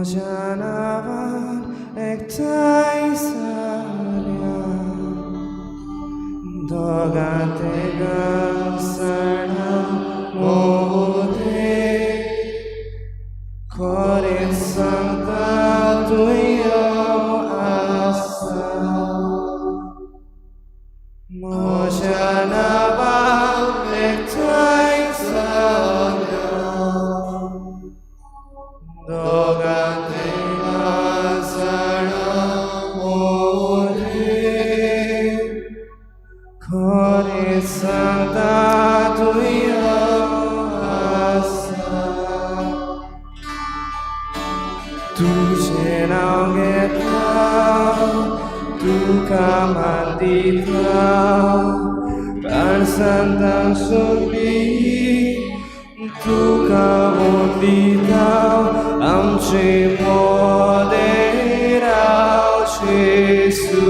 म्हज्या नांवान एकठांय जाल्या, दोगां तिगां जाणां मदें. खरें सांगता, तूं आसा. म्हज्या नांवान एकठांय जाल्या, दोगां तिगां जाणां मदें. खरें सांगता, तूं आसा. तुजें नांव घेता, तुका मान दिता, काळजांतल्यान सगळी तुका दिता. आमचे मदें राव जेजू.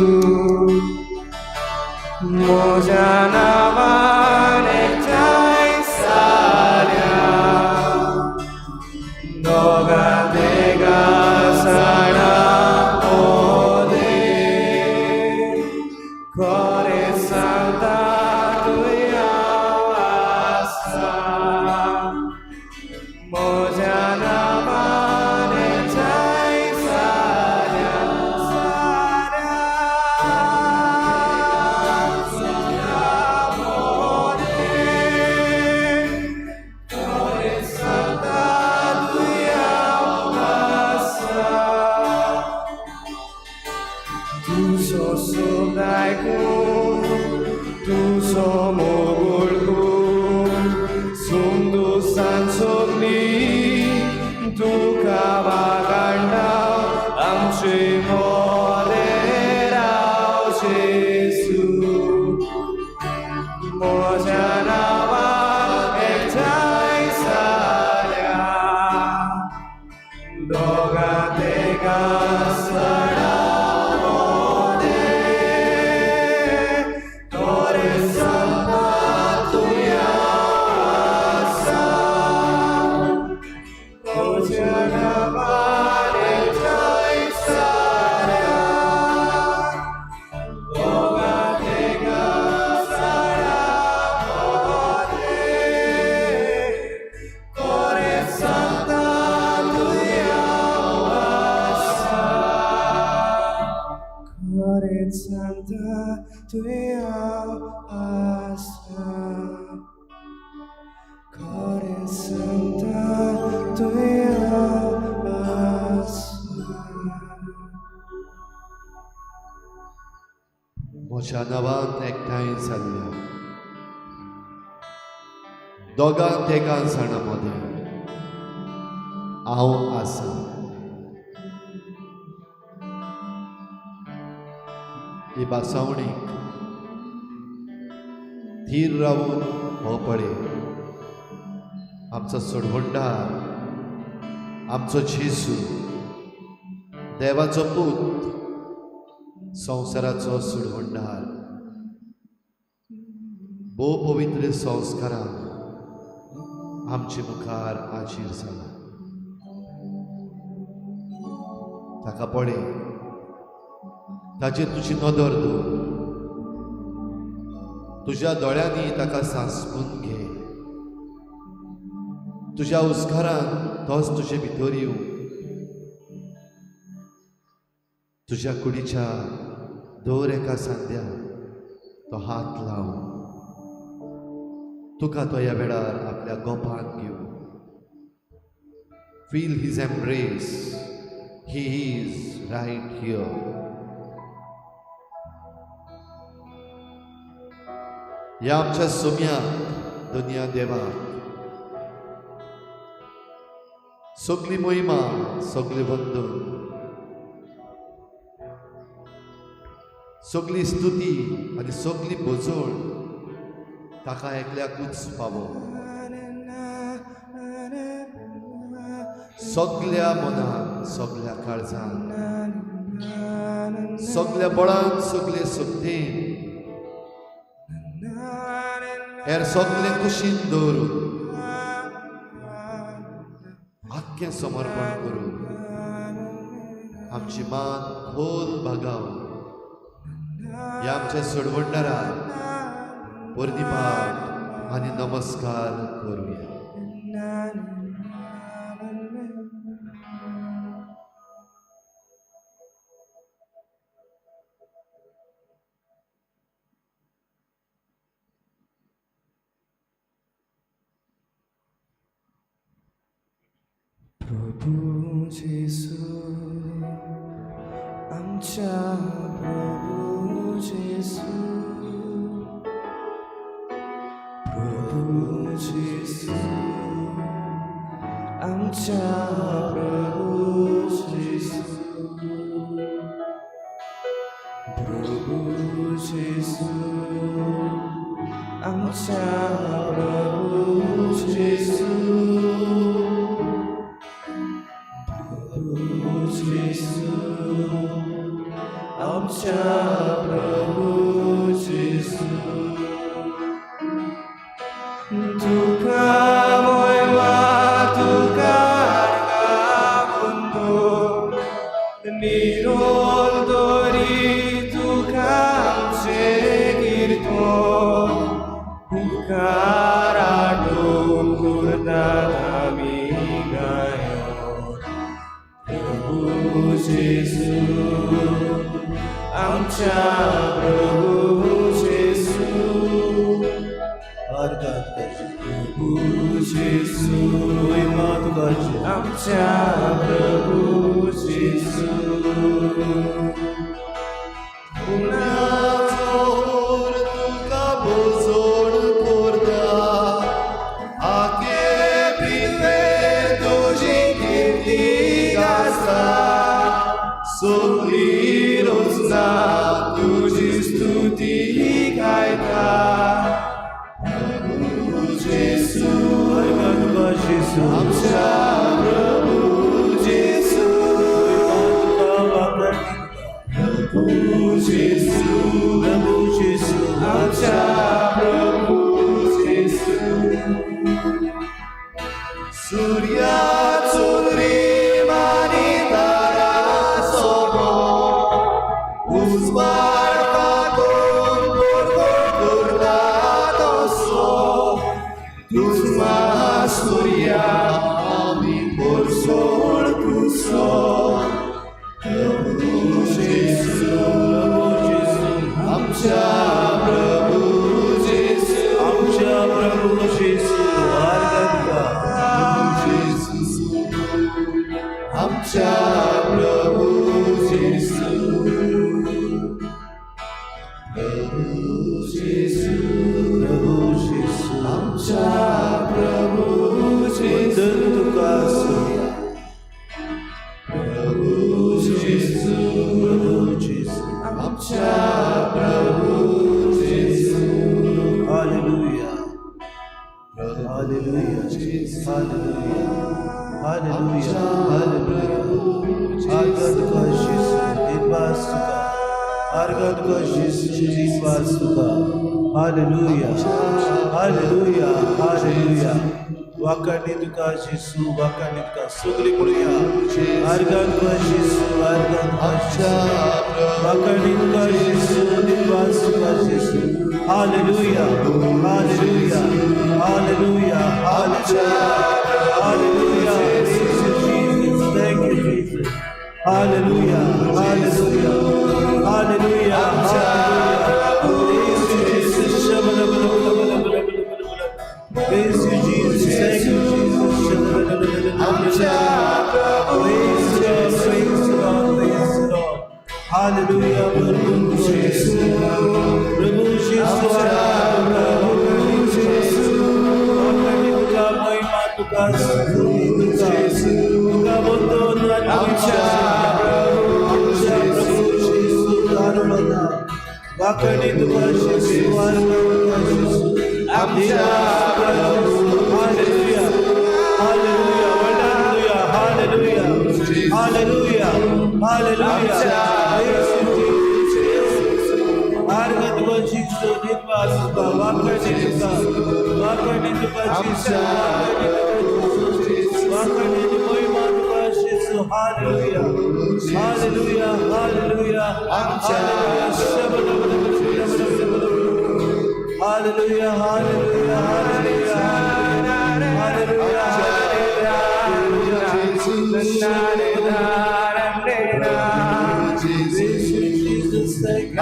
म्हज्या नांवान एकठांय जाल्या, दोगां तिगां जाणां मदें. खरें सांगता, तूं आसा. म्हज्या नांवान एकठांय जाल्या, जाल्या जाणां मदें. खरें सांगता, तूं आसा. तुजो शब्द आयकून, तुजो मोग वळखून, सुंदूसान सगळी तुका वागांडा. आमचे मदें राव जेजू. म्हज्या नांवान एकठांय जाल्या, दोगां तिगां जाणां मदें. खरें सांगता, तूं आसा. म्हज्या नांवान एकठांय जाल्या, दोगां तिगां जाणां मदें. खरें सांगता, तूं आसा. खरें सांगता, तूं आसा. खरें सांगता, तूं आसा. म्हज्या नांवान एकठांय जाल्ल्या दोगां तेगां जाणां मदें हांव आसा. ही भासावणीक थीर रावून हो पळय आमचो सोडवणदार, आमचो जेजू, देवाचो पूत, संवसाराचो सोडवणदार, भोव पवित्र संस्कारान आमचे मुखार हाजीर जाला. ताका पळय, ताचेर तुजी नदर दवर, तुज्या दोळ्यांनी ताका सांसपून घे, तुज्या उस्कारान तोच तुजे भितर येवं, तुज्या कुडीच्या दर एका सांद्या तो हात लावन तुका तो ह्या वेळार आपल्या गोपान घेवं. Feel his embrace. He is right here. ह्या आमच्या सोम्याक, दुनिया देवाक सगली महिमा, सगली वंदन, सगली स्तुती आनी सगली भजण ताका एकल्याकूच फावो. सगल्या मनान, सगल्या काळजान, सगल्या बळान, सगले शक्तीन, हेर सगले कुशीन दवरून आख्खें समर्पण करून आमची मान खोल भागाव ह्या आमच्या सोडवणदाराक परदीपाक आनी नमस्कार करुया. प्रभू जेसू आमच्या प्रभू जेसू प्रभू जेसू आमच्या प्रभू जेसू प्रभू जेसू आमच्या प्रभू जेसू प्रभू जेसू आमच्या प्रभू जेसू तुका मोयमा तुका बंधू निरोल तरी तुका आमचे कीर्तन उपकाराडून करतात आमी गायन प्रभू जेसू आमच्या प्रभू जेसू प्रभू जेसू महिमा तुका जेसू. आमच्या प्रभू जेसू पुण्याचोर तुका बोजोड कोरता आखे पिवे तुजी कीर्ती गासा सगळी रोजना तुजी स्तुती गायता प्रभू जेसू महिमा तुका जेसू. आमच्या प्रभू जेसू तुका वाकड प्रभू जेसू प्रभू जेसू. आमच्या प्रभू जेसू सूर्या चंद्रिमानी तारा सोबो उजवाड पाकोन परगट करता तसो तुझमा सूर्या आमी पोरसोळ तुसो प्रभू जेसू प्रभू जेसू. आमच्या प्रभू जेसू आमच्या प्रभू जेसू. आर्गां तुका. जेसू आमच्या प्रभू जेसू प्रभू जेसू प्रभू जेसू. आमच्या प्रभू जेसू वंदन तुका सुर्या. प्रभू जेसू प्रभू जेसू. आमच्या प्रभू जेसू हालेलुया. हालेलुया. हालेलुया. हालेलुया. हालेलुया. आर्गां तुका जेसू. दिनवास तुका. आर्गां तुका जेसू. दिनवास तुका. हालेलुया. हालेलुया. हालेलुया. वाकाणी तुका जेसू. वाकाणी तुका. सगळी म्हणुया. आर्गां तुका जेसू. आर्गां तुका आमच्या जेसू. प्रभू वाकाणी तुका जेसू. दिनवास तुका जेसू. हालेलुया. हालेलुया. हालेलुया. हालेलुया. Hallelujah. Praise you, Jesus. Thank you, Jesus. Hallelujah. Hallelujah. Hallelujah. Hallelujah. Praise you, Jesus. Praise you, Jesus. Thank you, Jesus. Praise you, Lord. Praise you, Lord. Praise you, Lord. Hallelujah. Prabhu Jesus. Prabhu Jesus. Prabhu Jesus. तुका महिमा तुका स्तुती तुका तुका वंदन आणि महिमा आमच्या प्रभू जेसू दारुणता वाकणे तुका जेसू आर्गां तुका जेसू आमच्या हालेलुया हालेलुया वंदन हालेलुया हालेलुया हालेलुया Praise you, Jesus. आर्गां तुका जेसू दिनवास तुका वाकणे तुका वाकणे तुका जेसू वाकणे तुका जेसू वाकणे महिमा तुका जेसू hallelujah. Hallelujah, hallelujah, hallelujah, hallelujah, hallelujah, hallelujah. Jesus, thank you.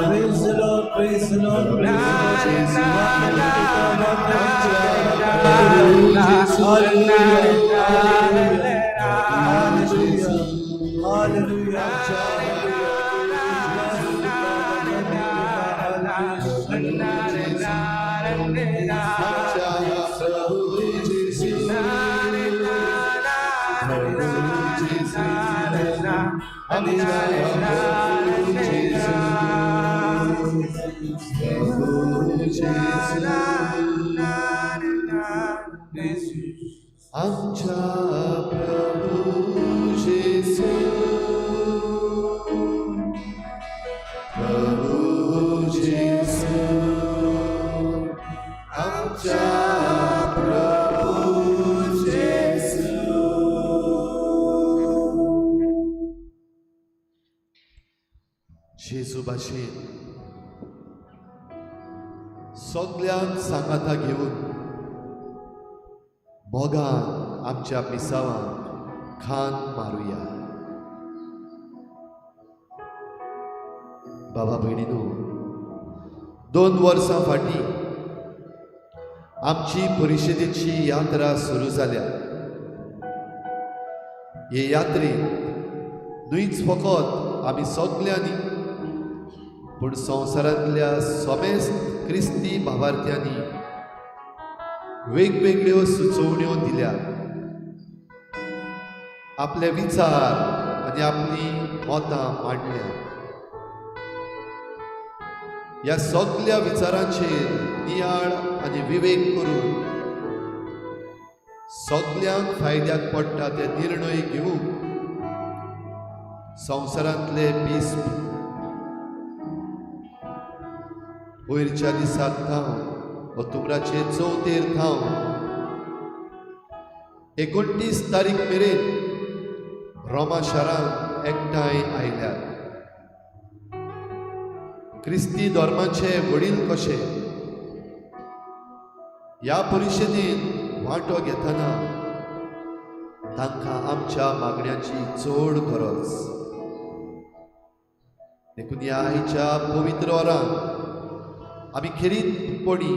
Praise the Lord, praise the Lord, praise the Lord. Hallelujah, hallelujah, hallelujah. आमच्या प्रभू जेसू, प्रभू जेसू, आमच्या प्रभू जेसू. जेजू भाशेन सगल्यांक सांगाता घेवन मोगान आमच्या मिसावांक खान मारुया. बाबा भयणीनो, 2 वर्सां फाटीं आमची परिशदेची यात्रा सुरू जाल्या. हे यात्रेंत न्हयच फकत आमी सगल्यांनी पूण संवसारांतल्या समेस्त क्रिस्ती भावार्थ्यांनी वेगवेगळ्यो सुचोवण्यो दिल्या. आपले विचार आनी आपली मतां मांडल्या. ह्या सगल्या विचारांचेर नियाळ आनी विवेक करून सगल्यांक फायद्याक पडटा ते निर्णय घेवंक संवसारांतले बिस्प वयरच्या दिसाक थावन ऑक्टोबराचे 4 थावन 29 तारीख मेरेन रोमा शारांत एकठांय आयल्यात. क्रिस्ती धर्माचे वडील कशे ह्या परिशदेंत वांटो घेतना तांकां आमच्या मागण्याची चड गरज. देखून ह्या आयच्या पवित्र वरान आमी खेरीतपणी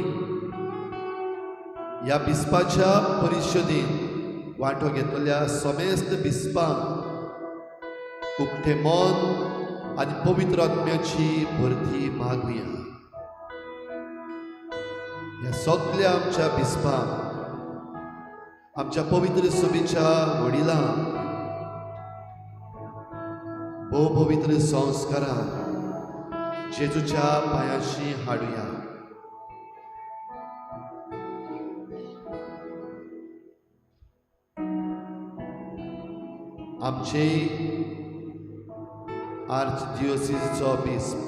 ह्या बिस्पाच्या परिशदेंत वांटो घेतल्या समेस्त बिस्पांक उक्तें मन आनी पवित्र आत्म्याची भरती मागुया. ह्या सगल्या आमच्या बिस्पांक, आमच्या पवित्र सभेच्या वडिलांक भोव पवित्र संस्कारान जेजूच्या पांयांशी हाडुया. आमचे आर्चडियोसीसचो बिस्प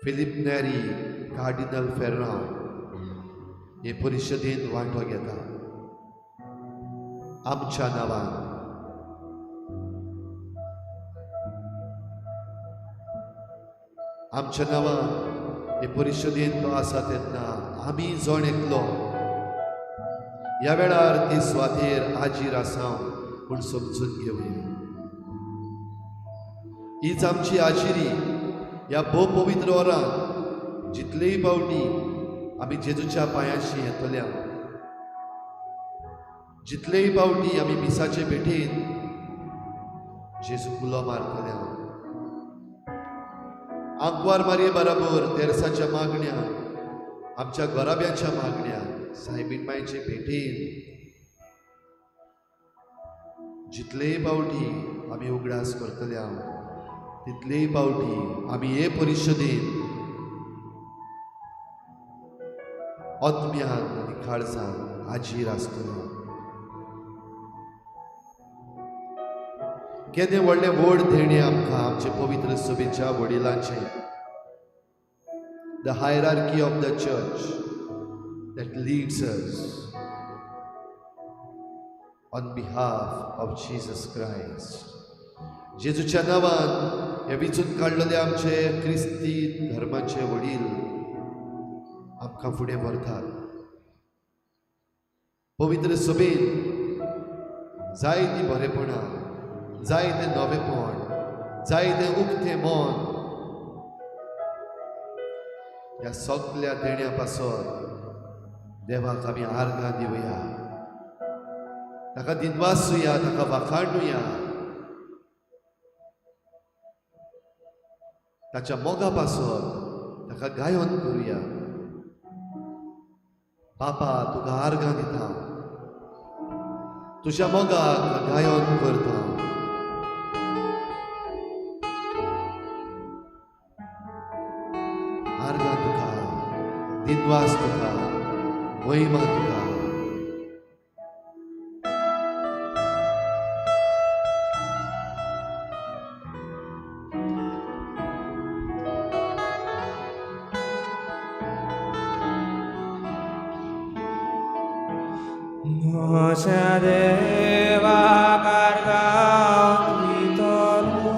फिलीप नेरी कार्डिनल फेर्रांव हे परिशदेंत वांटो घेता आमच्या नांवान. आमच्या नांवान हे परिशदेंत तो आसा तेन्ना आमी जण एकलो ह्या वेळार ते सुवातेर आजीर आसा म्हूण समजून घेवया. हीच आमची आजिरी ह्या भोव पवित्र वरान जितलेय पावटी आमी जेजूच्या पांयांशी येतल्या जितलेय पावटी आमी मिसाचे भेटेन जेजू उलो मारतले हांव आंकवार मारये बराबर तेरसाच्या मागण्या, आमच्या घराब्याच्या मागण्या, सायबीण मायचे भेटेन जितलेय पावटी आमी उगडास करतले हांव तितलेय पावटी आमी हे परिशदेन आत्म्यान आनी काळजान हाजीर आसतले. केदें व्हडलें व्हड देणें आमकां आमचे पवित्र सभेच्या वडिलांचें. The hierarchy of the church that leads us on behalf of Jesus Christ. जेजूच्या नांवान हे विचून काडलेले आमचे क्रिस्ती धर्माचे वडील आमकां फुडें व्हरतात. पवित्र सभेन जायतीं बरेपणां, जायतें नवेपण, जायतें उक्तें मन, ह्या सगल्या देण्या पासत देवाक आमी आर्गां दिवया, ताका दिनवासुया, ताका वाखाणुया, ताच्या मोगा पासत ताका गायन करुया. बापा तुका आर्गां दिता, तुज्या मोगाक गायन करता. आर्गां तुका, दिनवास तुका, महिमा तुका. म्हज्या देवाक आर्गां दितलो,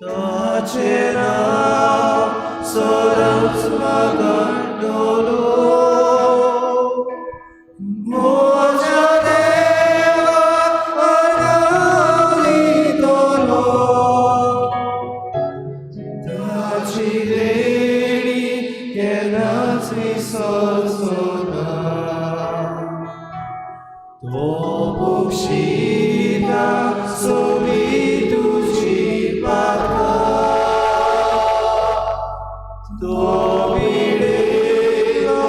ताचें नांव सदांच म्हाका. म्हज्या देवाक आर्गां दितलो, ताची देणी केन्नाच विसरचो ना. तो बक्षिता सगळीं तुजी पातकां, तो पिडेलो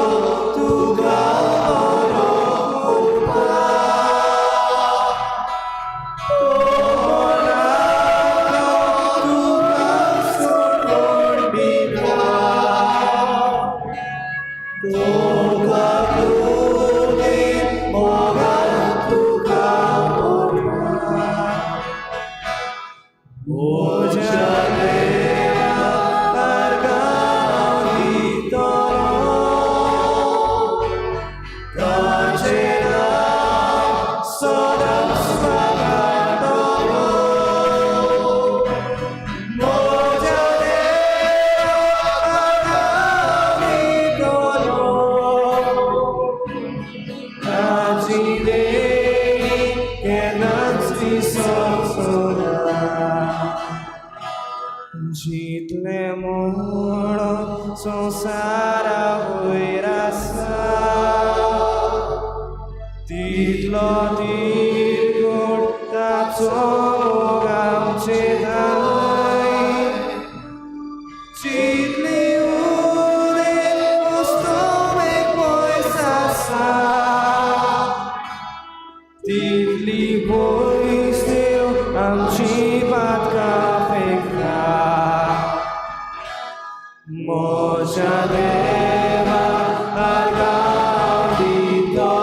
तुका बरो करपाक, तो मरलो तुका सोडून दिता, तो काकुळटेन मोगान तुका व्हरता. म्हज्या देवाक आर्गां दितलो, ताचें नांव सदांच म्हाका. म्हज्या देवाक आर्गां दितलो, ताची देणी केन्नाच विसरचो ना. जितलें म्हूण संवसारा वयर आसा, तितलो तिरकूट ताचो मोग आमचे ठांय. जितली उदेंत अस्तमेक पयस आसा, तितली पयस देव आमची पातकां फेकता. म्हज्या देवाक आर्गां दितलो,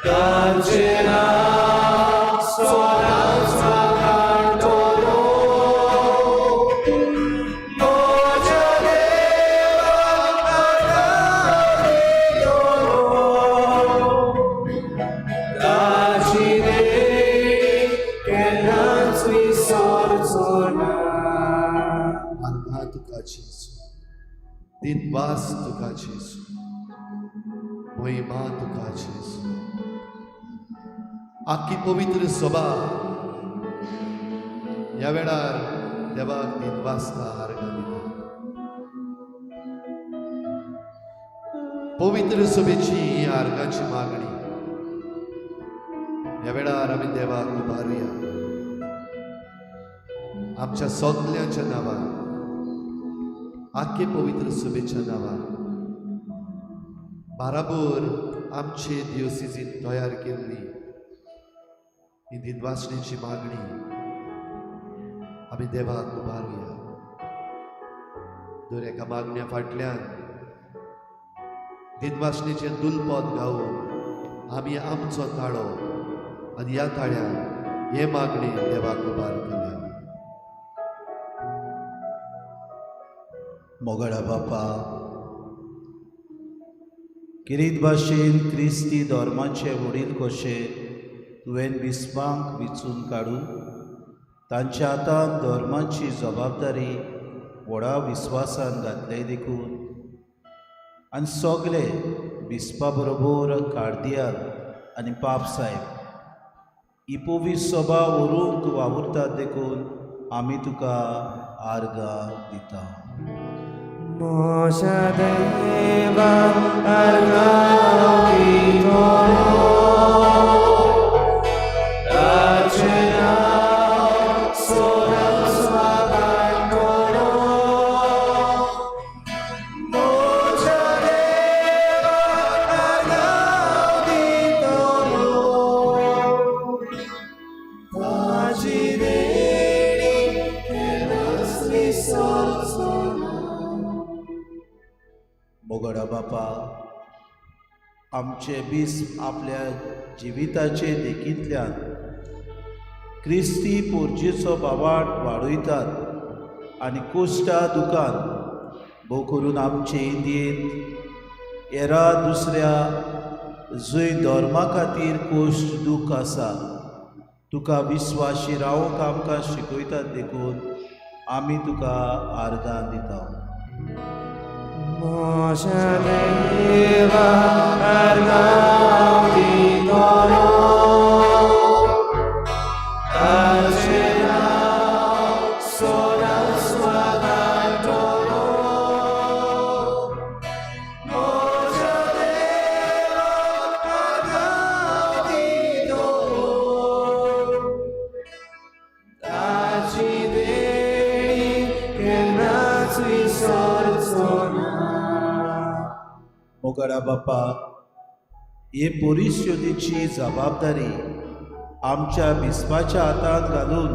ताचें नांव सदांच वाखाणटलो. म्हज्या देवाक आर्गां दितलो, ताची देणी केन्नाच विसरचो ना. आर्गां तुका जेजू, दिनवास तुका जेजू, महिमा तुका जेजू. आखी पवित्र सभा ह्या वेळार देवाक दिनवासता, आर्गां दिता. पवित्र सभेची ही आर्गाची मागणी. ह्या वेळार आमी देवाक उबारुया आमच्या सगल्यांच्या नांवान, आख्खे पवित्र सभेच्या नांवान. बाराबोर आमचे दिवसीजीन तयार केल्ली ही दिनवासणेची मागणी आमी देवाक उबारुया. दर एका मागण्या फाटल्यान दिनवासणेचें दुलपद गावन आमी आमचो ताळो आनी ह्या ताळ्यान हे मागणी देवाक उबारतले. मोगळा बापा, किरीत भाशेन क्रिस्ती धर्माचे वडील कशे तुवें बिस्पांक विचून काडून तांच्या हातान धर्माची जबाबदारी व्हडा विस्वासान घातले देखून आनी सगले बिस्पा बरोबर कार्दियाल आनी पाप साहेब ही पवी सभा व्हरूंक वावुरतात देखून आमी तुका आर्गां दिता. म्हज्या देवा आर्गां दितलो, ताचें नांव सदांच वागायतलो. म्हज्या देवा आर्गां दितलो, ताची देणी केन्नाच विसरचो ना. मोगडा बापा, आमचे बीस आपल्या जिविताचे देखींतल्यान क्रिस्ती पोरजेचो बावाट वाडयतात आनी कोश्टा दुकान भोव करून आमचे इंडियेंत येरा दुसऱ्या जंय धर्मा खातीर कोश्ट दूख आसा तुका विस्वाशी रावंक आमकां शिकयतात देखून आमी तुका आर्गां दिता. म्हज्या देवा आर्गां दितलो, ताचें नांव सदांच वागायतलो. म्हज्या देवा आर्गां दितलो, ताची देणी केन्नाच विसरचो ना. मोगडा बापा, हे परिशोधेची जबाबदारी आमच्या बिस्पाच्या हातांत घालून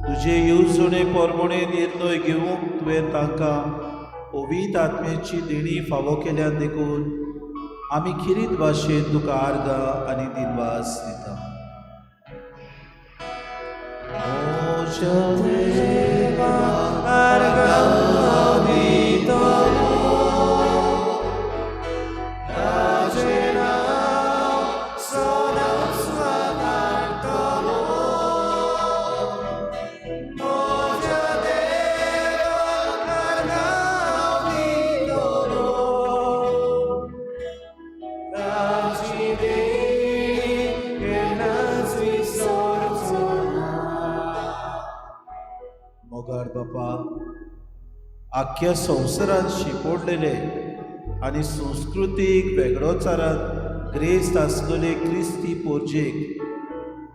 तुजे येवजणे प्रमाणे निर्णय घेवंक तुवें तांकां पवित्र आत्म्याची देणी फावो केल्या देखून आमी खिरीत भाशेन तुका आर्गां आनी दिनवास दिता. म्हज्या देवा आर्गां दितलो, ताचें नांव सदांच वागायतलो. म्हज्या देवा आर्गां दितलो, ताची देणी केन्नाच विसरचो ना. मोगाळ बापा, आख्ख्या संवसारांत शिंपडलेले आनी संस्कृतीक वेगळोचारांत ग्रेस्त आसलेले क्रिस्ती पोरजेक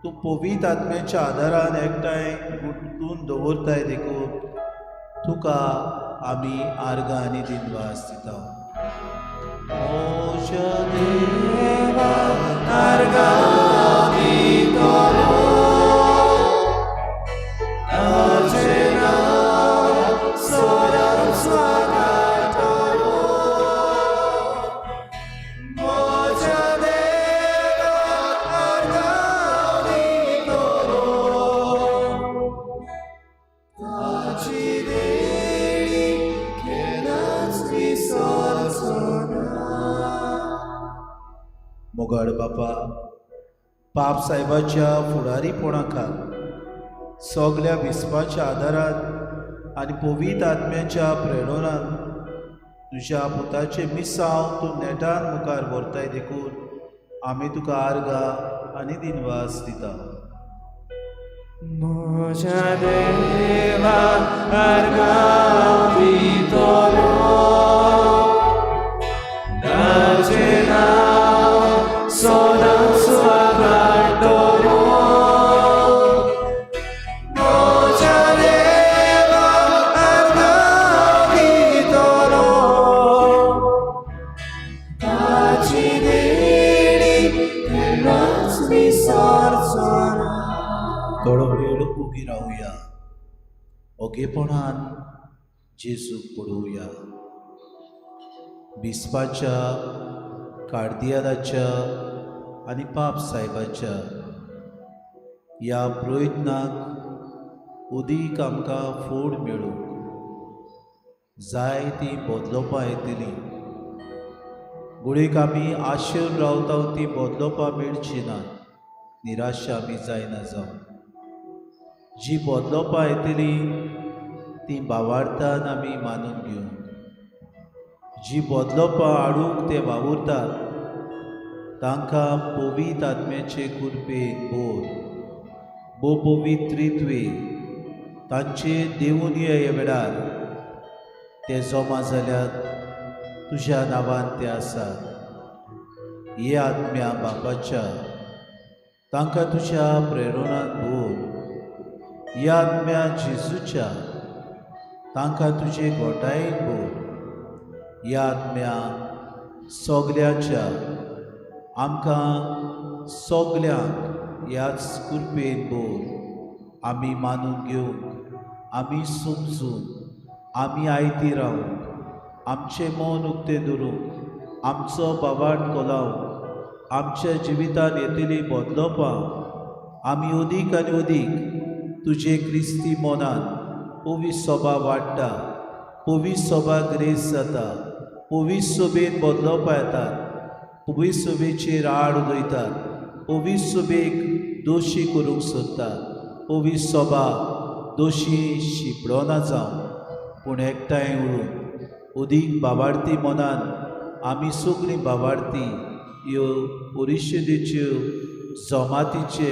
तूं पवित्र आत्म्याच्या आदारान एकठांय गुंतून दवरताय देखून तुका आमी आर्गां आनी दिनवास दिता. म्हज्या देवा आर्गां दितलो, ताचें नांव सदांच वागायतलो. म्हज्या देवा आर्गां दितलो, ताची देणी केन्नाच विसरचो ना. मोगाळ बापा, पाप साहेबाच्या फुडारीपणा खाल सगल्या विस्वाच्या आदारान आनी पवित्र आत्म्याच्या प्रेरणान तुज्या पुताचें मिसांव तूं नेटान मुखार व्हरताय देखून आमी तुका आर्गां आनी दिनवास दिता. म्हज्या देवा आर्गां दितलो, ओगेपणान जेजूक पळोवया। बिस्पाच्या, कार्दियालाच्या आनी पाप सायबाच्या ह्या प्रयत्नाक उदीक आमकां फोड मेळूंक जाय ती बदलोवपां येतली। गुळीक आमी आशेवन रावता ती बदलोवपां मेळची ना, निराशा आमी जायना जावं। जी बदलोवपां येतली ती बावार्थान आमी मानून घेवंक, जी बदलोवपां हाडूंक ते वावुरतात तांकां पवित्र आत्म्याचे कृपेन बोर भो पवित्र त्रित्वे तांचे देवून ये वेळार ते जमा जाल्यात तुज्या नांवान ते आसात। हे आत्म्या बापाच्या तांकां तुज्या प्रेरणान भोर, हे आत्म्या जेजूच्या तांकां तुजे घोटायेन भोर, हे आत्म्या सगल्याच्या आमकां सगल्यांक ह्याच कृपेन भोर। आमी मानून घेवंक, आमी समजून, आमी आयती रावूंक, आमचें मन उक्तें दवरूंक, आमचो बावाट कोलावंक, आमच्या जिवितांत येतली बदलोवपां आमी अदीक आनी अदीक तुजे क्रिस्ती मनान पवित्र सोबा वाडटा, पवित्र सोबा ग्रेस जाता, पवित्र सोबेन बदलोवपां येतात, पवित्र सोबेचेर आड उलयतात, पवित्र सोबेक दोशी करूंक सोदतात। पवित्र सोबा दोशी शिंपडना जावं, पूण एकठांय उरून अदीक बाबार्थी मनान आमी सगळीं बाबार्थी ह्यो परिशदेच्यो जमातीचे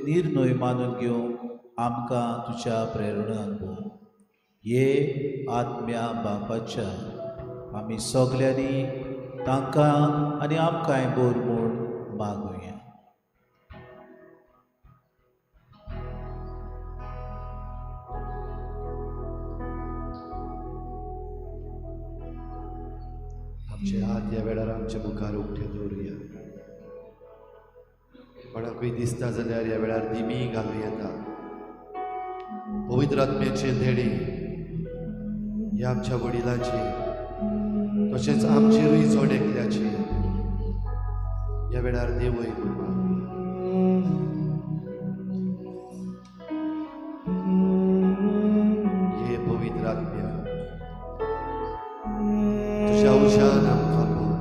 निर्णय मानून घेवंक आमकां तुज्या प्रेरणान भोर। हे आत्म्या बापाच्या आमी सगल्यांनी तांकां आनी आमकांय बोर म्हूण मागुया। आमचे हात ह्या वेळार आमच्या मुखार उक्ते दवरुया। कोणाकूय दिसता जाल्यार ह्या वेळार दिमी घालूं येता। पवित्र आत्म्याचे देणे ह्या आमच्या वडिलाचे तशेंच आमचेरूय जण एकल्याचे ह्या वेळार देवय कृपा। हे पवित्र आत्म्या तुझ्या उशान आमकां भर,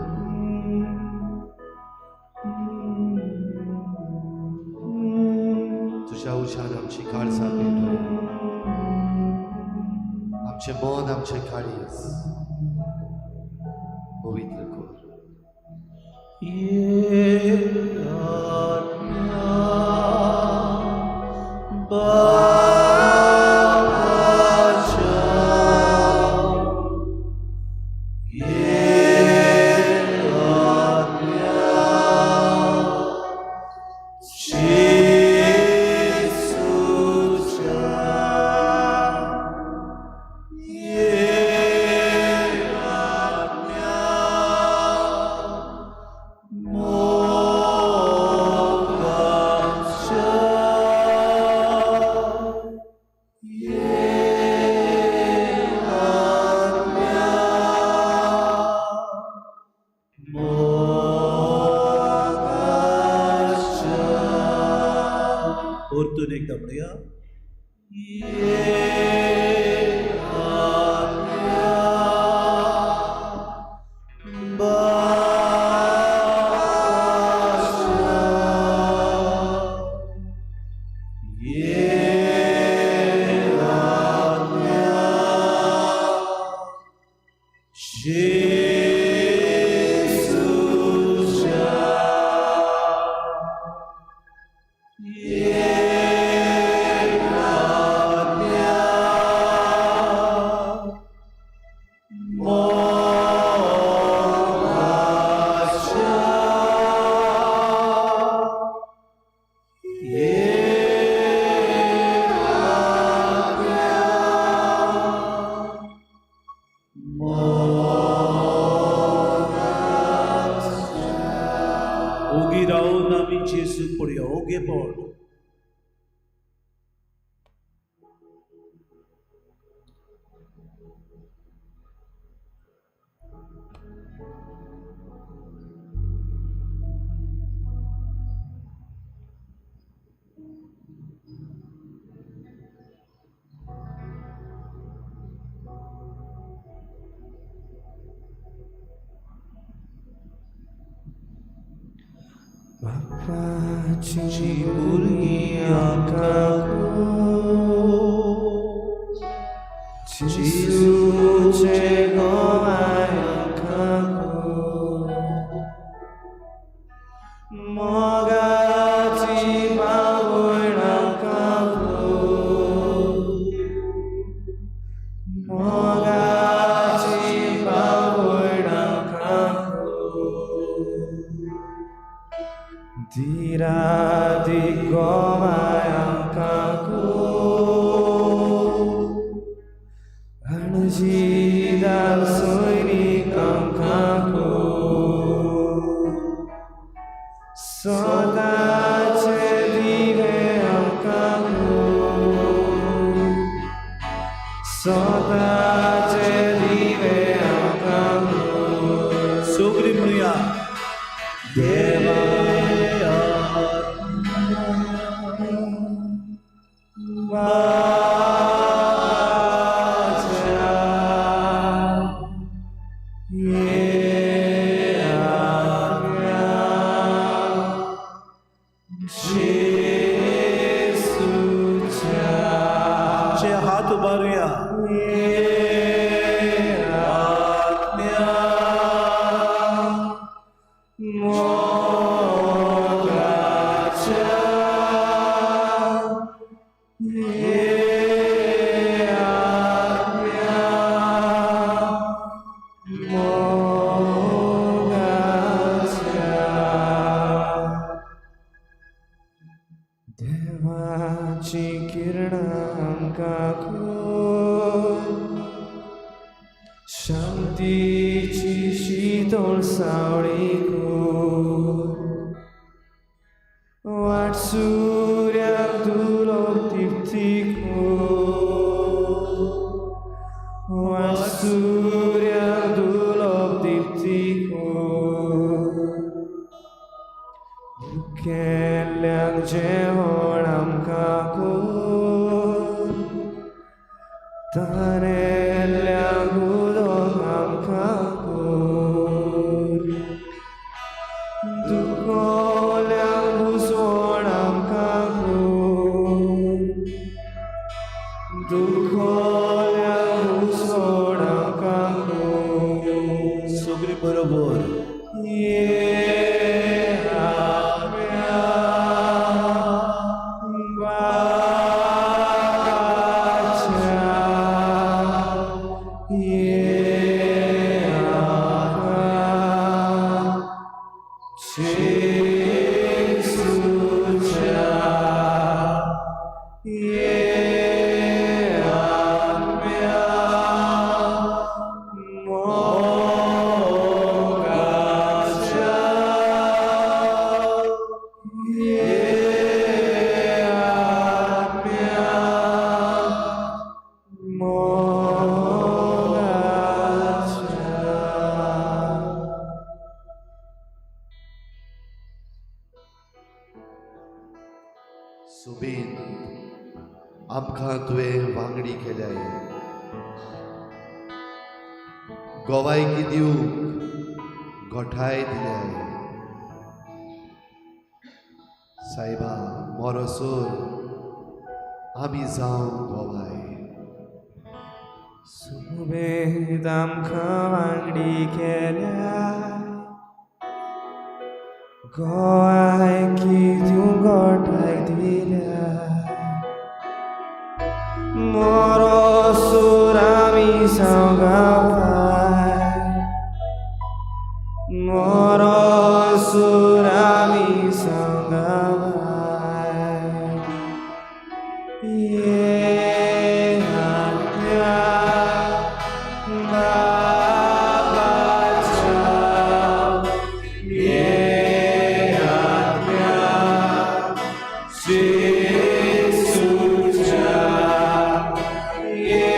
तुझ्या उशान आमची काळजां पेटय, आमचें मन आमचें काळीज पवित्र कर। परतून एकदा म्हणूया। ओगी रावून आमी जेजूक पळोवया, ओगेपण। बापाची भुरगीं आमकां जेजूचे गोवाय आमकां मोगाची बावड आमकां मोगाची बावड आमकां दिरादी गोवाय आमकां अणजीदार सैनीक आमकां सदांचे दिवे आमकां सदांचे दिवे आमकां सगळीं म्हणुया देवा बाच्या आमचे हात उबारुया आत्म्या देवाची किरणां आमकां खूब शांतीची शितोळ सावळी खूब वाट सुर्याक दुलो दिप्ती खूब वाट सुर्याक दुलो दिप्ती खूब केल्ल्याक जेवण आमकां खूब तानेल्ल्याक उदक आमकां खूब दुखोल्याक भुजवण आमकां खूब दुखोल्याक भुजवण आमकां खूब सगळीं बरोबर सुबीन आमकां तुवें वांगडी केल्याय गोवायकी दिवंक गोठाय दिल्याय सायबा मोरोसोर आमी जावं गोवाय सुबेद आमकां वांगडी केल्या गोवायकी दिवंक गोठाय दिल्या मोरोसूर आमी जावं गांवाय मोरोसूर आमी जावं गांवाय ये आत्म्या बाबाच्या ये आत्म्या जेजूच्या ये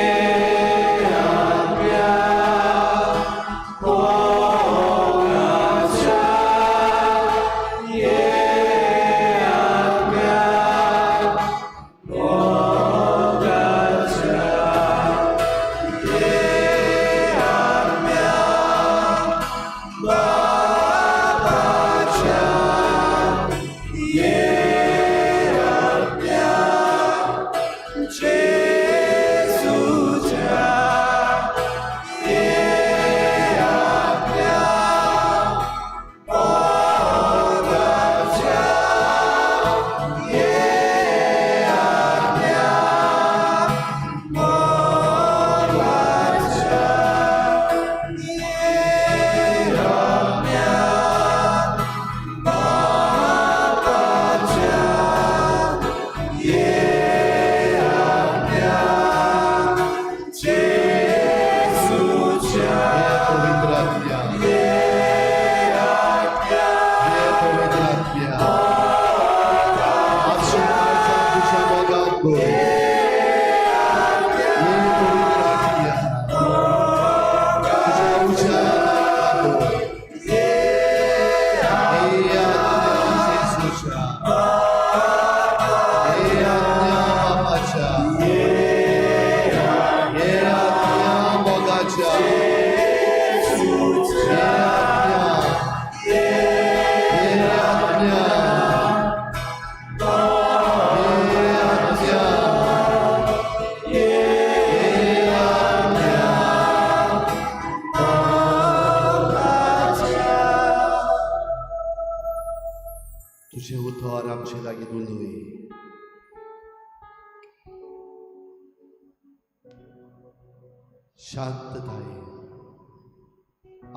शांततायेन,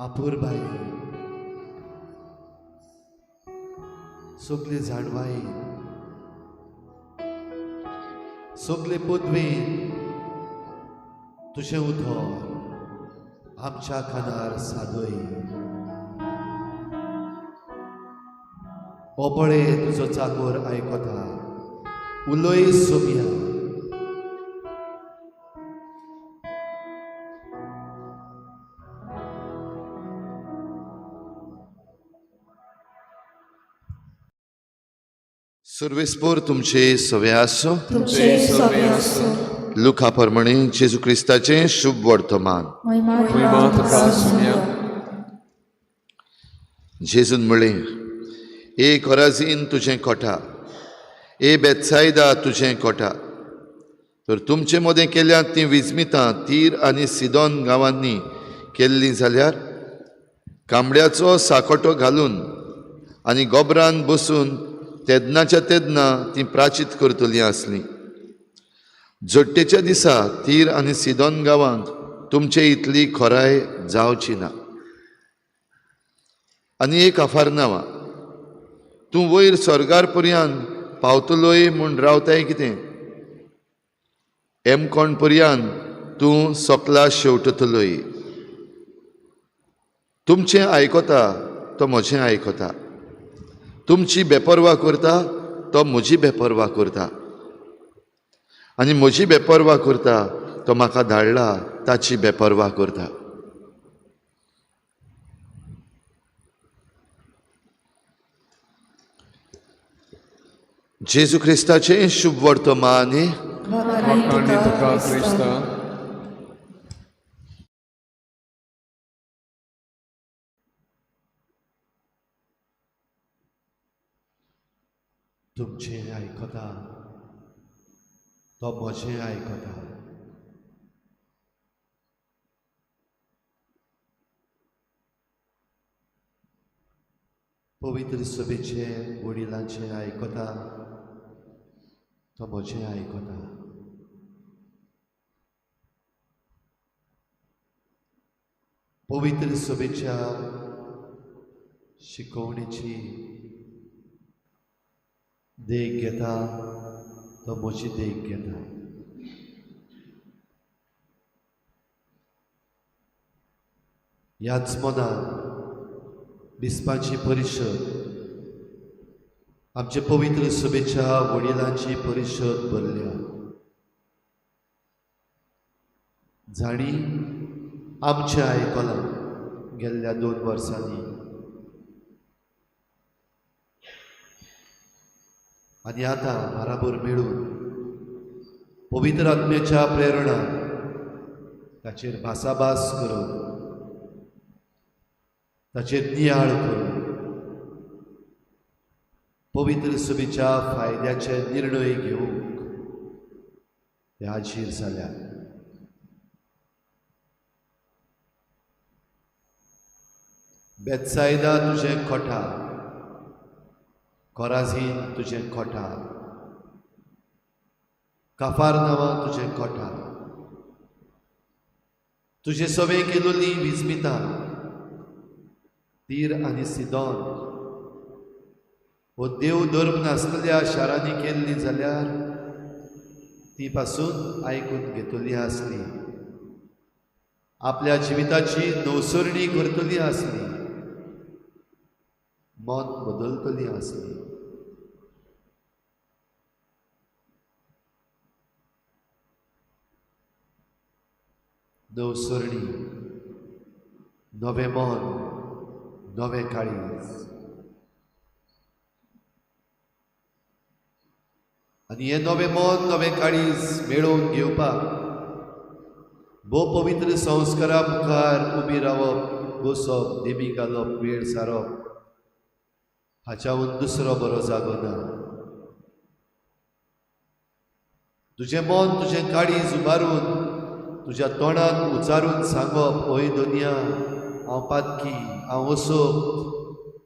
आपुरबायेन, सगले जाणवायेन, सगले पदवेन तुजें उतर आमच्या कानार सादय. हो पळय तुजो चाकोर आयकता, उलय सोम्या. सर्वेस्पोर तुमचे सवे आसो. तुमचे सवे आसूं. लुका प्रमाणे जेजू क्रिस्ताचें शुभ वर्तमान. महिमा तुका सुम्या. जेजून म्हळें, ए कोराझीन तुजें कोठा, ए बेत्सायदा तुजें कोठा, तर तुमचे मदें केल्यात तीं विजमितां तीर आनी सिदोन गांवांनी केल्लीं जाल्यार कांबड्याचो साकोटो घालून आनी गोबरान बसून तेदनाच्या तेदना तीं प्राचीत करतलीं आसलीं. जोडटेच्या दिसा तीर आनी सिदोन गांवांक तुमचे इतली खोराय जावची ना. आनी एक अफारनावा, तूं वयर स्वर्गार पर्यान पावतलोय म्हूण रावताय कितें? एमकोण पर्यान तूं सकला शेवटतलोय. तुमचें आयकता तो म्हजें आयकता, तुमची बेपर्वा करता तो म्हजी बेपर्वा करता, आनी म्हजी बेपर्वा करता तो म्हाका धाडला ताची बेपर्वा करता. जेजू क्रिस्ताचें शुभ वर्तमान. वाखाणी तुका क्रिस्ता. तुमचें आयकता तो म्हजें आयकता. पवित्र सभेचे वडिलांचें आयकता तो म्हजें आयकता. पवित्र सभेच्या शिकवणेची देख घेता तो म्हजी देख घेता. ह्याच मनान बिस्पाची परिशद, आमचे पवित्र सभेच्या वडिलांची परिशद भरल्या, जाणी आमचें आयकलां गेल्ल्या 2 वर्सांनी आनी आतां बराबर मेळून पवित्र आत्म्याच्या प्रेरणा ताचेर भासाभास करून, ताचेर नियाळ करून पवित्र सभेच्या फायद्याचे निर्णय घेवंक ते हाजीर जाल्यात. बेत्सायदा तुजें कोठा, कोराझीन तुजें कोठा, काफारनावा तुजें कोठा, तुजें सवे केलोली विजमिता तीर आनी सिदोन हो देव धर्म नासलेल्या शारांनी केल्ली जाल्यार ती पासून आयकून घेतली आसली, आपल्या जिविताची नवसरणी करतली आसली, मन बदलतली आसली. नवसरणी, नवें मन, नवें काळीज. आनी हें नवें मन, नवें काळीज मेळोवन घेवपाक भोव पवित्र संस्कारा मुखार उबी रावप, बसप, देवी घालप, वेळ सारप हाच्याहून दुसरो बरो जागो ना. तुजें मन, तुजें काळीज उबारून तुज्या तोंडान उचारून सांगप, ओय दुनिया, हांव पातकी, हांव असोक्त,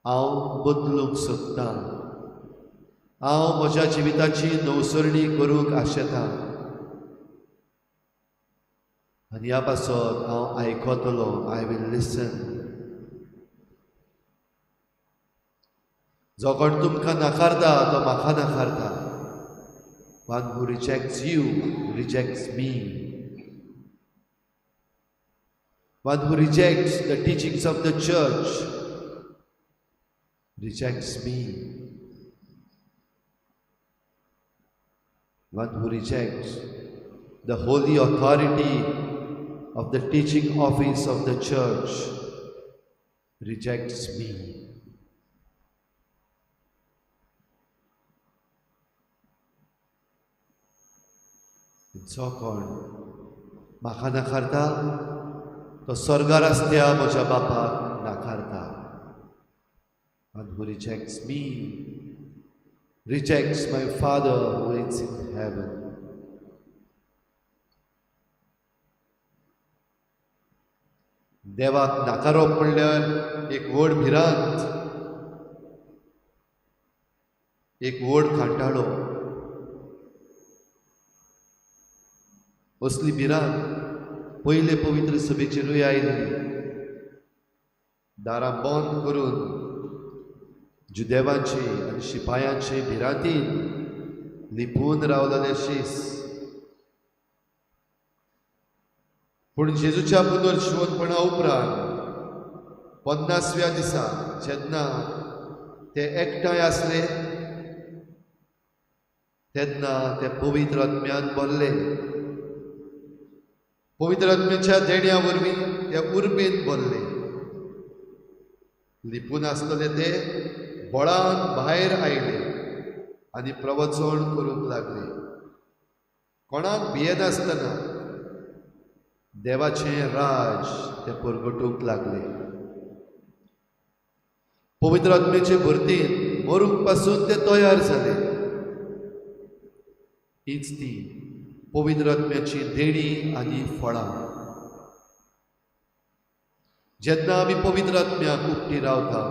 हांव बदलूंक सोदतां, हांव म्हज्या जिविताची नवसरणी करूंक आशेतां. आनी ह्या पासत हांव आयकतलो. I will listen. जो कोण तुमकां नाकारता तो म्हाका नाकारता. One who rejects you rejects me. One who rejects the teachings of the church rejects me. One who rejects the holy authority of the teaching office of the church rejects me. जो कोण म्हाका नाकारता तो स्वर्गार आसत्या म्हज्या बापाक नाकारता. One who rejects me rejects my Father who is in heaven. देवाक नाकारप म्हणल्यार एक व्हड भिरांत, एक व्हड कांटाळो. असली भिरांत पयले पवित्र सभेचेरूय आयिल्ली. दारां बंद करून जुदेवांचे आनी शिपायांचे भिरांतीन लिपून रावलेले शीस. पूण जेजूच्या पुनर्जिवंतपणा उपरांत 50व्या दिसा जेन्ना ते एकठांय आसले तेन्ना ते पवित्र आत्म्यान भरले. पवित्र आत्म्याच्या देण्या वरवीं ते उर्बेन भरले. लिपून आसलेले ते बळान भायर आयले आनी प्रवचन करूंक लागले. कोणाक भियेनासतना देवाचें राज ते परगटूंक लागले. पवित्र आत्म्याचे भरतीन मरूंक पासून ते तयार जाले. हीच ती पवित्र आत्म्याची देणी आनी फळां. जेन्ना आमी पवित्र आत्म्याक उक्ती रावता,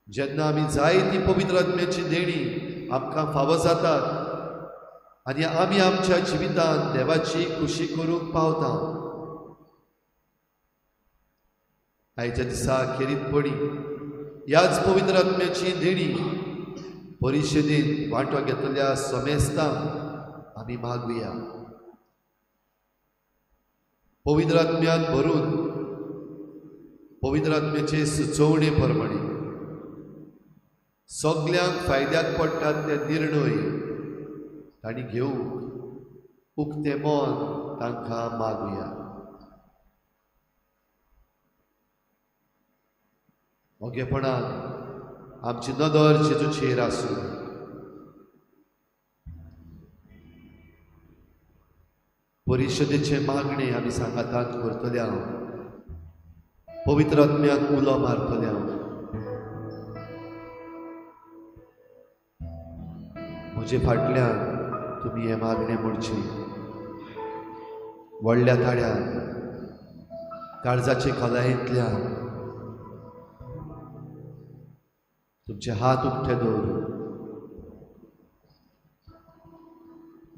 जेन्ना आमी जायती पवित्र आत्म्याची देणी आमकां फावो जातात आनी आमी आमच्या जिवितांत देवाची खुशी करूंक पावता. आयच्या दिसा खेरीतपणी ह्याच पवित्र आत्म्याची देणी परिशदेंत वांटो घेतल्या समेस्तांक आमी मागुया. पवित्र आत्म्यान भरून पवित्र आत्म्याचे सुचोवणे प्रमाणे सगल्यांक फायद्याक पडटात ते निर्णय तांणी घेवंक उक्तें मन तांकां मागुया. ओगेपणान आमची नदर जेजूचेर आसूं. परिशदेचे मागणे आमी सांगातान करतले, पवित्र आत्म्याक उलो मारतले. म्हजे फाटल्यान तुमी हें मागणें म्हणचें. व्हडल्या ताळ्यान, काळजाचे खोलायेंतल्यान तुमचे हात उक्ते दवरून,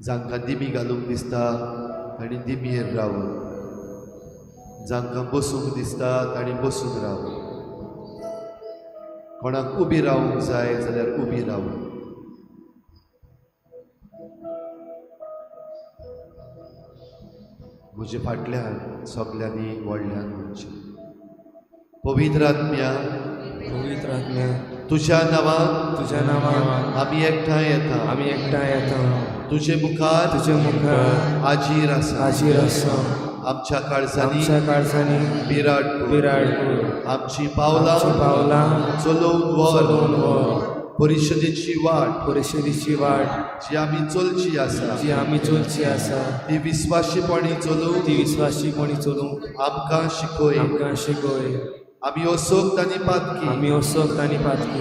जांकां दिमी घालूंक दिसता तांणी दिमयेर रावून, जांकां बसूंक दिसता तांणी बसून रावून, कोणाक उबी रावूंक जाय जाल्यार उबी रावून. म्हजे फाटल्यान सगल्यांनी व्हडल्यान म्हणचें, पवित्र आत्म्या, पवित्र आत्म्या, तुज्या नांवान, तुज्या नांवान आमी एकठांय येता, आमी एकठांय येता, तुजे मुखार, तुजे मुखार हाजीर आसा, हाजीर आसा. आमच्या काळजांनी, आमच्या काळजांनी बिराड कर. बिराड कर. आमची पावलां, आमची पावलां चलोवन व्हर. चलोवन व्हर. परिशदेची वाट, परिशदेची वाट जी आमी चलची आसा, जी आमी चलची आसा, ती विस्वाशीपणी चलोवंक ती विस्वाशीपणी चलोवंक आमकां शिकय. आमकां शिकय. आमी असोक्त आनी पातकी, आमी असोक्त आनी पातकी,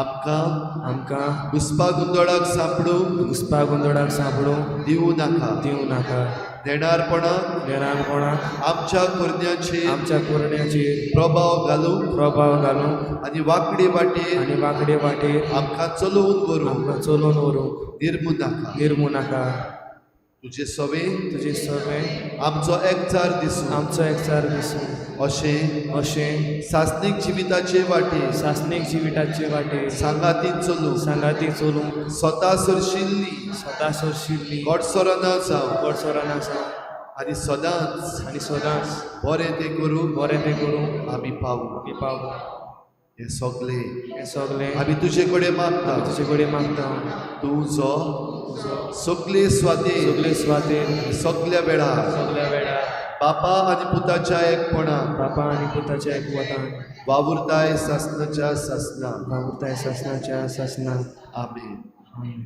आमकां आमकां घुसपा गोंदळाक सांपडूंक घुसपा गोंदळाक सांपडूंक दिवं नाका. दिवं नाका. नेणारपणाक, नेणारपणाक आमच्या करण्याचेर, आमच्या करण्याचेर प्रभाव घालूंक प्रभाव घालूंक आनी वांकडे वाटेर आनी वांकडे वाटेर आमकां चलोवन व्हरूंक आमकां चलोवन व्हरूंक निर्मू नाका. निर्मू नाका. तुजे सवे तुजे सवे आमचो एकचार दिसूं, आमचो एकचार दिसूं, अशें अशें सासणीक जिविताचे वाटे सासणीक जिविताचे वाटे सांगातीन चलूंक, सांगाती चलूंक, स्वता सरशिल्ली स्वता सोरशिल्ली गोडसरां जावं गोडसोरां जावं आनी सदांच आनी सदांच बरें तें करूंक बरें तें करूंक आमी पावूं. आमी पावूं. हें सगलें हें सगलें आमी तुजे कडेन मागता, तुजे कडेन मागता. तूं जो तुजो सगले स्वातेर सगले सुवातेर सगल्या वेळार सगल्या वेळार बापा आनी पुताच्या एकपणान बापा आनी पुताच्या एकवटान वावुरताय सासनाच्या सासनाक. वावुरताय सासनाच्या सासनाक. आमेन. आमेन.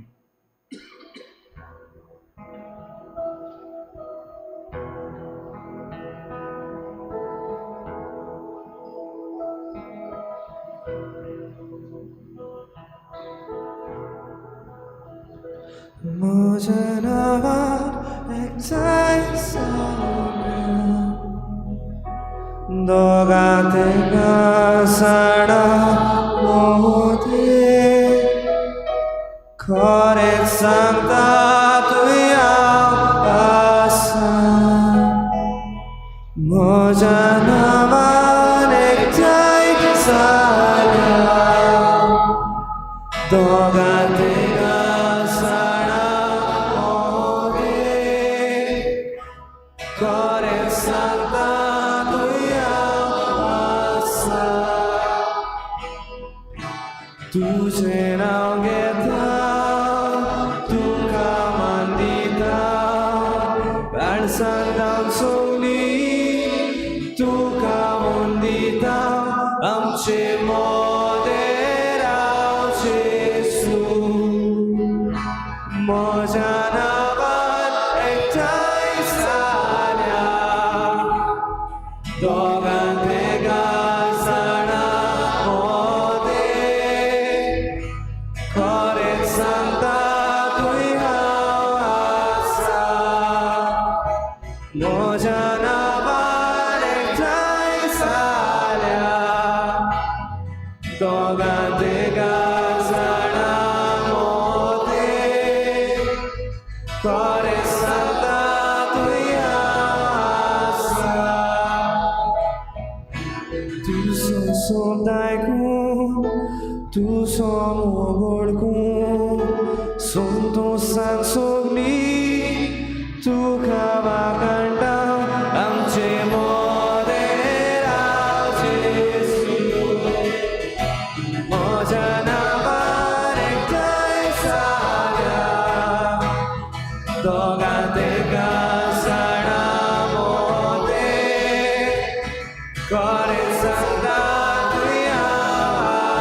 म्हज्या नांवान एकठांय जावया, दोगां तेगां जाणां मोदी, खरेंच सांगता तूं हांव आसा. म्हज्या नांवान एकठांय जाल्या, दोगां तेगां जाणां मोदी, खरेंच सांगता तूं हांव आसा. तुजें नांव घेता, तुका मान दिता, काळसांत सोगली तुका म्हूण दिता, आमचे मोदें राव जेजू. म्हज्या नांवान एकठांय जाल्या, दोगां तेगां जाणां मोदें, खरेंच सांगता तूं हांव आसा. म्हज्या नांवान एकठांय जाल्या, दोगां तेगां जाणां मोदें, खरेंच सांगता तूं हांव आसा. तुजो सोद आयकून, तुजो मोग वळखून, संतोसान सगली तुका वाखाणटा, आमचे मोदें राव जेजू. म्हज्या नांवान एकठांय जाल्या, दोगां तेगां जाणां मोदें, खरेंच सांगता तूं हांव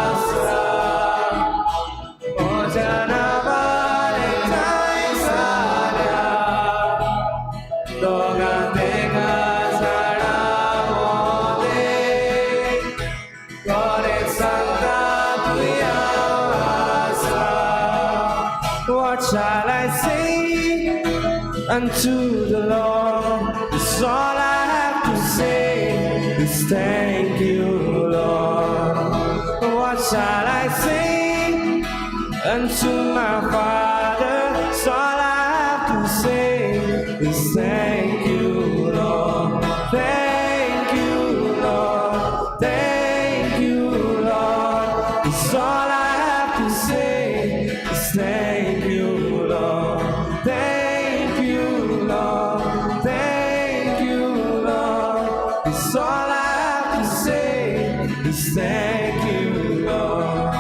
आसा. म्हज्या नांवान एकठांय जाल्या, दोगां तेगां जाणां मोदें, खरेंच सांगता तूं हांव आसा. What shall I say unto the Lord? It's all I have to say is thank you, Lord. What shall I say unto my Father? It's all I have to say is thank you, Lord. Thank you, Lord. Thank you, Lord. It's all I have to say is thank you, Lord. Thank you, Lord. Thank you, Lord. It's all I have to say is thank you, Lord.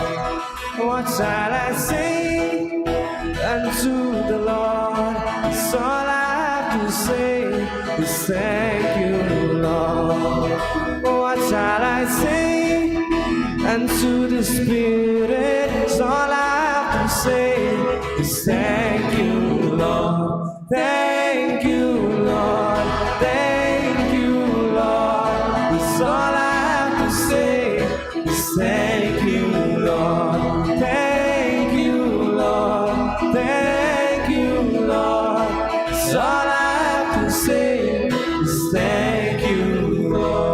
What shall I say unto the Lord? It's all I have to say is thank you, Lord. What shall I say unto the Spirit? It's all I have to say is thank you, Lord. Thank you, Lord. Thank you, Lord. It's all I have to say is thank you, Lord. Thank you, Lord. Thank you, Lord. It's all I have to say is thank you, Lord.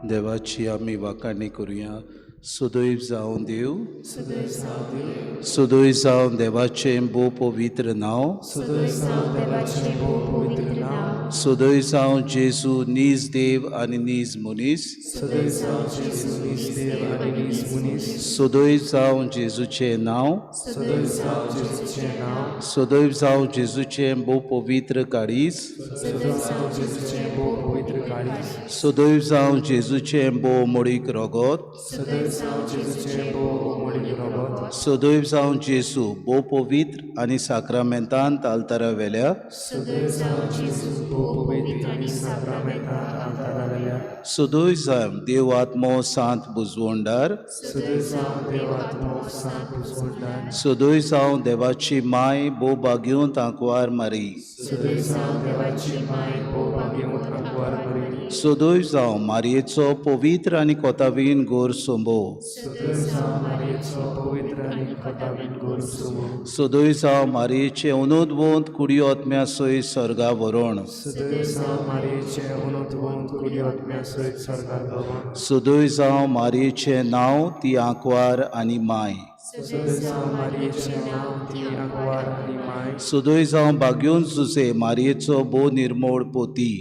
देवाची आमी वाखाणी करुया. सदैव जावं देव, सदैव जावं देवाचें भोव पवित्र नांव, सदैव जावं जेजू नीज देव आनी नीज मनीस, सदैव जावं जेजूचें नांव, सदैव जावं जेजूचें भोव पवित्र काळीज, सदैव जावं जेजूचें भोव मोडीक रगत, सदैव जावं जेजू भोव पवित्र आनी साक्रामेंतांत आल्तारा वेल्या, सदैव जावं देव आत्मो सांत बुजवंडार, सदैव जावं देवाची माय भोव भाग्योंत आंकवार मारी, सदैव जावं मारयेचो पवित्र आनी कोतावीन गोर सोंबो, सदैव जावं मारयेचे अनुद्वंत कुडी आत्म्या सयत सर्गा व्हरण, सदैव जावं मारयेचें नांव ती आंकवार आनी माय, सदैव जावं भाग्योन जुजे मारयेचो भोव निर्मोळ पोती,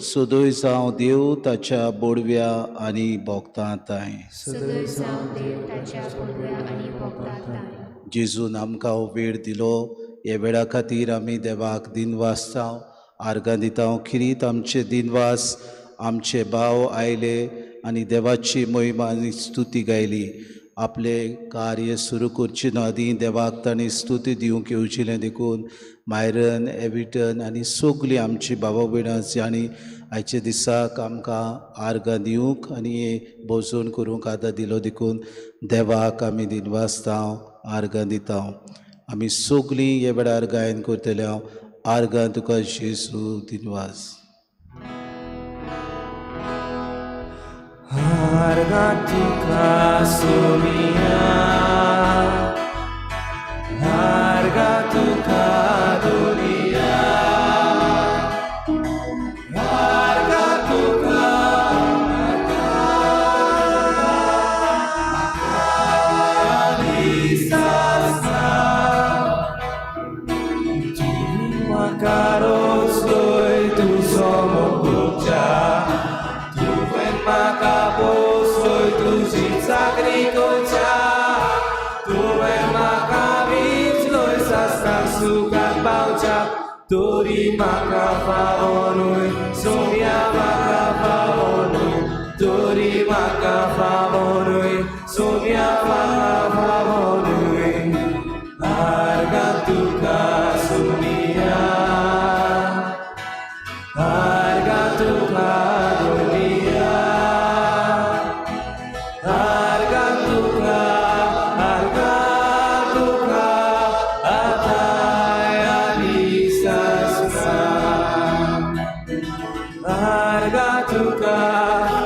सदैव जावं देव ताच्या बोडव्या आनी भोगतां तांय. जेजून आमकां हो वेळ दिलो, हे वेळा खातीर आमी देवाक दिनवास जावं आर्गां दिता. खिरीत आमचे दिनवास, आमचे भाव आयले आनी देवाची महिमा आनी स्तुती गायली. आपले कार्य सुरू करचे न्हू आदीं देवाक तांणी स्तुती दिवंक येवजिलें देखून मायरन, एविटन आनी सगळीं आमची बाबा भयणां जांणी आयच्या दिसाक आमकां आर्गां दिवंक आनी भोजन करूंक आदार दिलो देखून देवाक आमी दिनवासता, आर्गां दिता. आमी सगळीं हे वेळार गायन करतले. हांव आर्गां तुका जेजू दिनवास. आर्गां तुका सोमिया, आर्गां तुका दुनिया, आर्गां तुका दिसासना, तूं म्हाका रोसय तुजो मोगुच्या, तुवें म्हाका पोसय तुजी चाकरी करच्या, तुवें म्हाका विचलोय सासणाक सुखाक पावच्या, तरी म्हाका फावो न्हय सोम्या, म्हाका फावो न्हय, तरी म्हाका फावो न्हय सोम्या, म्हाका फावो न्हय. आर्गां तुका सोमिया, आर्गां तुका दुनिया, आर्गां तुका, आर्गां तुका आतां आनी सासणां, आर्गां तुका.